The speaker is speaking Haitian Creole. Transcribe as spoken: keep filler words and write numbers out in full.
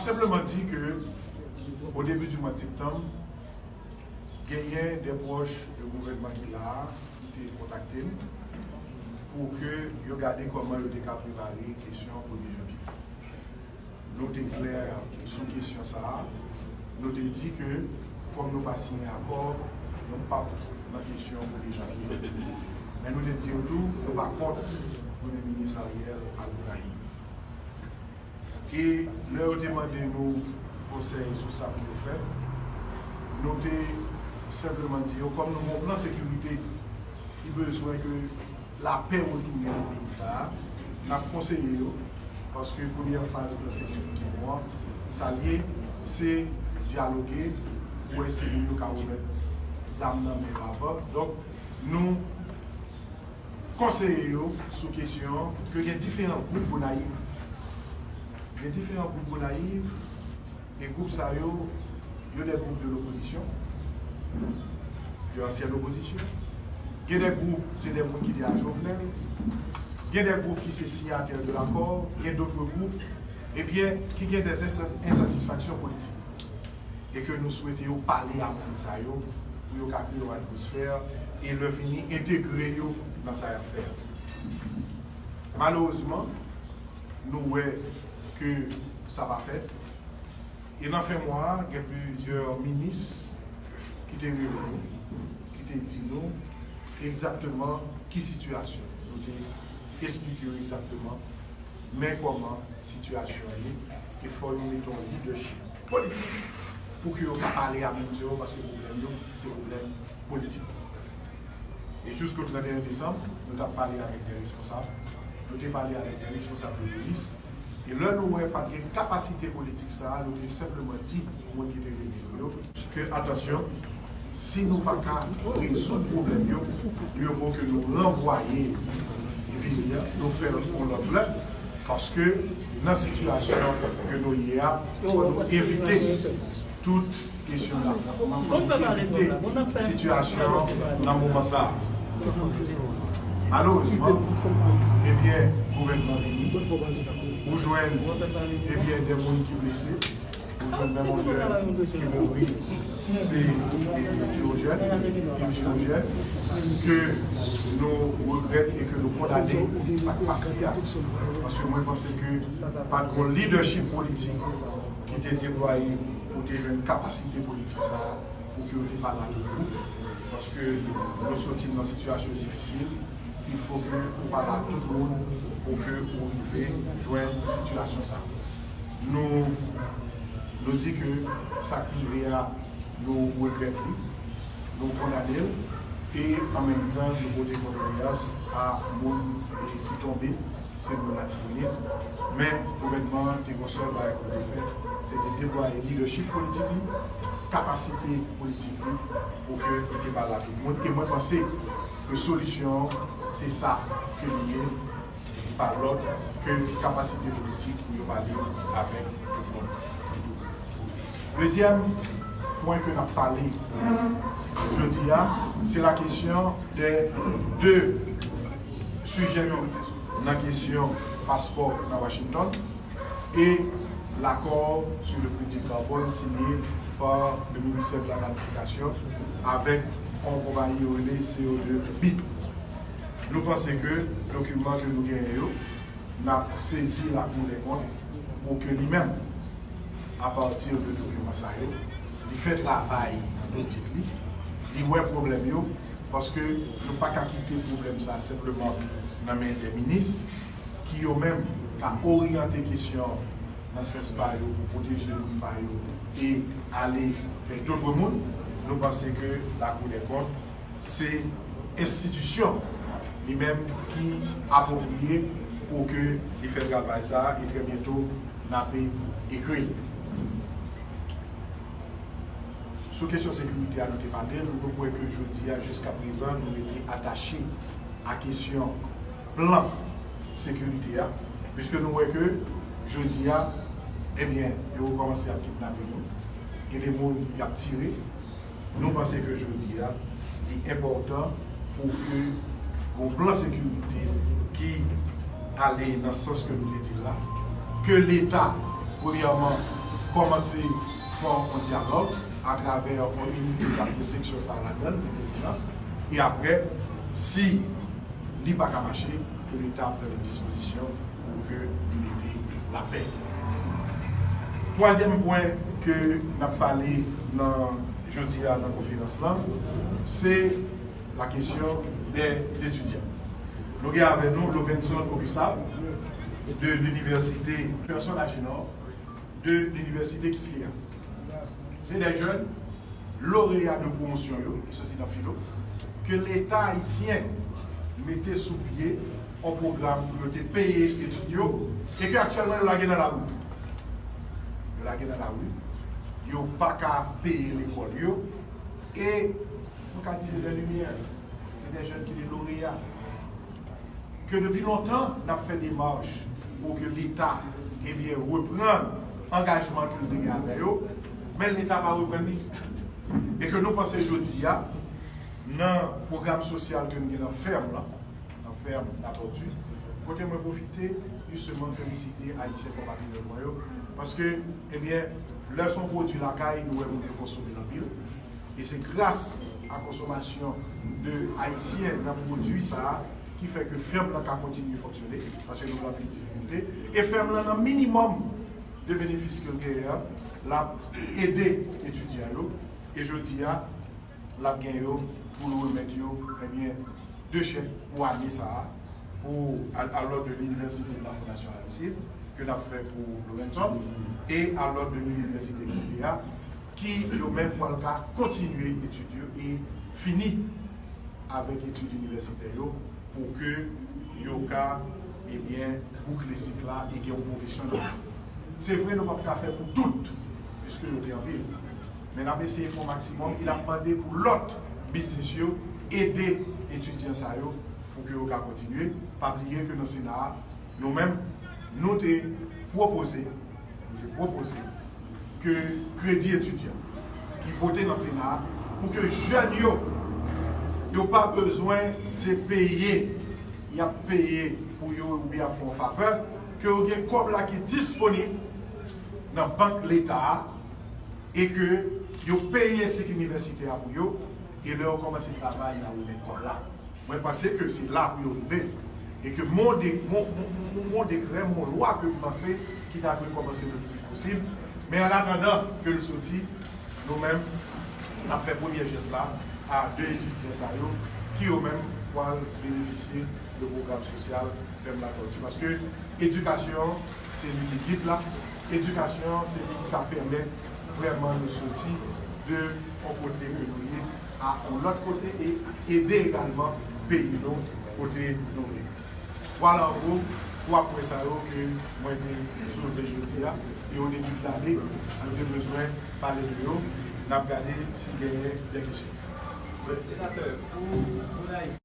Senpleman di ke, o debi di mwa de septanm, genyen de pwòch de gouvènman ki la a ki te kontakte m pou ke yo gade kòman yo te ka prepare kesyon premye janvye. Nou te klè sou kesyon sa a. Nou te di ke, kòm nou pa siyen akò, nou p ap nan kesyon premye janvye. Men nou te di yo tou, nou pa kont Premye Minis Ariel al Gonayiv. E lè yo te mande nou konsèy sou sa pou yo fè, nou te senpleman di yo, kòm nou gen yon plan sekirite ki bezwen ke lapè retounen nan peyi sa a, n ap konseye yo, paske premyè faz plan sekirite nou an, sa l ye, se dyaloge pou wè si moun yo ka remèt zam nan men yo avan. Donk, nou konseye yo sou kesyon ke gen diferan gwoup Gonayiv. Gen diferan gwoup Gonayiv, e gwoup sa yo, yo de gwoup de lopozisyon, de ansyen lopozisyon. Gen de gwoup, se de moun ki te a Jovenel. Gen de gwoup ki se siyatè de lakò. Gen dòt gwoup, ebyen, ki gen de ensa-, ensatisfaksyon politik. E ke nou swete yo pale a moun sa yo pou yo ka kreye yon atmosfè e lè fini entegre yo nan sa y ap fè a. Malerezman, nou wè ke sa pa fèt. E nan fen mwa a, gen plizyè minis ki te rele nou, ki te di nou egzakteman ki sitiyasyon. Nou te esplike yo egzakteman men kòman sitiyasyon an ye, e fò yo mete yon lidèchip politik pou ke yo ka pale a moun sa yo, paske pwoblèm yo, se pwoblèm politik. E jisko trannteyen desanm, nou t ap pale avèk de responsab, nou te pale avèk de responsab de polis, e lè nou wè pa t gen kapasite politik sa a, nou te senpleman di moun ki te rele nou yo, ke, atansyon, si nou pa ka rezoud pwoblèm yo, mye vo ke nou ranvwaye vini a, nou fè l yon lòt lè, paske nan sitiyasyon ke nou ye a, fò nou evite tout kesyon afwontman, fò nou evite sitiyasyon nan moman sa a. Malerezman, ebyen, gouvènman vini, ou jwenn, ebyen, de moun ki blese, ou jwenn menm yon jèn ki mouri, se, e, Diogèn, e, Diogèn, ke nou regrèt e ke nou kondane sa k pase a. Paske mwen panse ke pa t gon lidèchip politik ki te deplwaye pou te jwenn kapasite politik sa a, pou ke yo te pale a tout gwoup, paske nou soti nan sitiyasyon difisil, il fo ke ou pale a tout moun pou ke ou rive jwenn sitiyasyon sa a. Nou, nou di ke sa k rive a, nou regrèt li, nou kondane l, e an menm tan, nou pote kondoleyans a moun, e, ki tonbe, se moun Latibonit. Men, gouvènman an te gon sèl bagay pou l te fè, se te deplwaye lidèchip politik li, kapasite politik li, pou ke li te pale a tout moun. E mwen panse ke solisyon an, se sa ke li ye, pa lòt ke kapasite politik pou yo pale avèk tout moun. Dezyèm pwen ke n ap pale jodi a, se la kesyon de de sijè ke nou te sou nan kesyon paspò nan Washington e l'accord sur le prix du carbone signé par le ministère de la planification avec yon konpayi yo rele C O deux B I P. Nou panse ke dokiman ke nou genyen yo, n ap sezi Lakou dè Kont pou ke li menm, apati de dokiman sa yo, li fè travay odit li, li wè pwoblèm yo, paske nou pa ka kite pwoblèm sa a senpleman nan men de minis, ki yo menm ka oryante kesyon nan sans pa yo pou pwoteje moun pa yo e ale vè dòt moun. Nou panse ke Lakou dè Kont se enstitisyon li menm ki apwopriye pou ke li fè travay sa a, e trè byento n ape ekri l. Sou kesyon sekirite a, nou te pale l, nou kwè ke jodi a, jiska prezan, nou rete atache a kesyon plan sekirite a, piske nou wè ke jodi a, ebyen, yo rekòmanse ap kidnape nou, gen de moun y ap tire. Nou panse ke jodi a, li enpòtan pou ke gon plan sekirite ki ale nan sans ke nou te di l la, ke Leta, premyèman, kòmanse fè yon dyalòg atravè yon inite k ap gen seksyon sa a ladan l, entèlijans, e apre, si li pa ka mache, ke Leta pran lè dispozisyon pou ke li mete lapè. Twazyèm pwen ke n ap pale nan jodi a nan konferans lan, se la kesyon dè etidyan. Nou gen avè nou Lovenson Augustin de l'université Person Agenor de l'université Quisqueya. Se de jèn loreya de pwomosyon yo, ki soti nan filo, ke Leta ayisyen mete sou pye yon pwogram pou yo te peye etid yo, e ke aktyèlman yo lage nan lari. Yo lage nan lari, yo pa ka peye lekòl yo, e nou ka di se de limyè, se de jèn ki de loreya. Ke depi lontan, n ap fè demach pou ke Leta, ebyen, reprann angajman ke l te gen avè yo, men Leta pa reprann li. E ke nou panse jodi a, nan pwogram sosyal ke n gen nan fèm lan, nan fèm Latòti, kote mwen pwofite, jisteman, felisite Ayisyen konpatriyòt mwen yo, paske, ebyen, lè se yon pwodui lakay, nou wè moun yo konsome l anpil. E se gras a konsomasyon de Ayisyen nan pwodui sa a ki fè ke fèm lan ka kontinye fonksyone, paske nou gen anpil difikilte. E fèm lan, nan minimòm de benefis ke l genyen an, l ap ede etidyan yo. E jodi a, l ap gen yo pou l remèt yo, ebyen, de chèk pou ane sa a, pou à, à l'ordre de l'université de la Fondation Aristide, ke n ap fè pou Lovenson, e à l'ordre de l'université Quisqueya, ki yo menm pral ka kontinye etid yo e fini avèk etid inivèsitè yo pou ke yo ka, ebyen, boukle sik la e gen yon pwofesyon nan men yo. Se vre, nou p ap ka fè pou tout, piske yo te anpil. Men n ap eseye fè yon maksimòm, e n ap mande pou lòt biznis yo ede etidyan sa yo pou ke yo ka kontinye. Pa bliye ke nan Sena a, nou menm, nou te pwopoze, nou te pwopoze ke kredi etidyan ki vote nan Sena a, pou ke jèn yo, yo pa bezwen se peye, y ap peye pou yo oubyen y ap fè yon favè, ke yo gen kòb la ki disponib nan bank Leta a, e ke yo peye sik inivèsitè a pou yo, e lè yo kòmanse travay, y a remèt kòb la. Mwen panse ke se la pou yo rive, e ke mon de, mon, mon, mon, mon dekrè, mon lwa ke m panse ki ta dwe kòmanse le pli vit posib. Men an atandan ke l soti, nou menm, n ap fè premyè jès la a de etidyan sa yo, ki yo menm pral benefisye de pwogram sosyal Fèm Latòti. Paske edikasyon, se li ki gid la. Edikasyon, se li ki ka pèmèt vrèman nou soti de yon kote ke nou ye a yon lòt kote e ede egalman peyi nou kote nou vini. Vwala an gwo, twa pwen sa yo ke mwen te soulve jodi a, e o debi de lane, nou te bezwen pale de yo, n ap gade si genyen de kesyon. Senatè, pou moun Ayiti.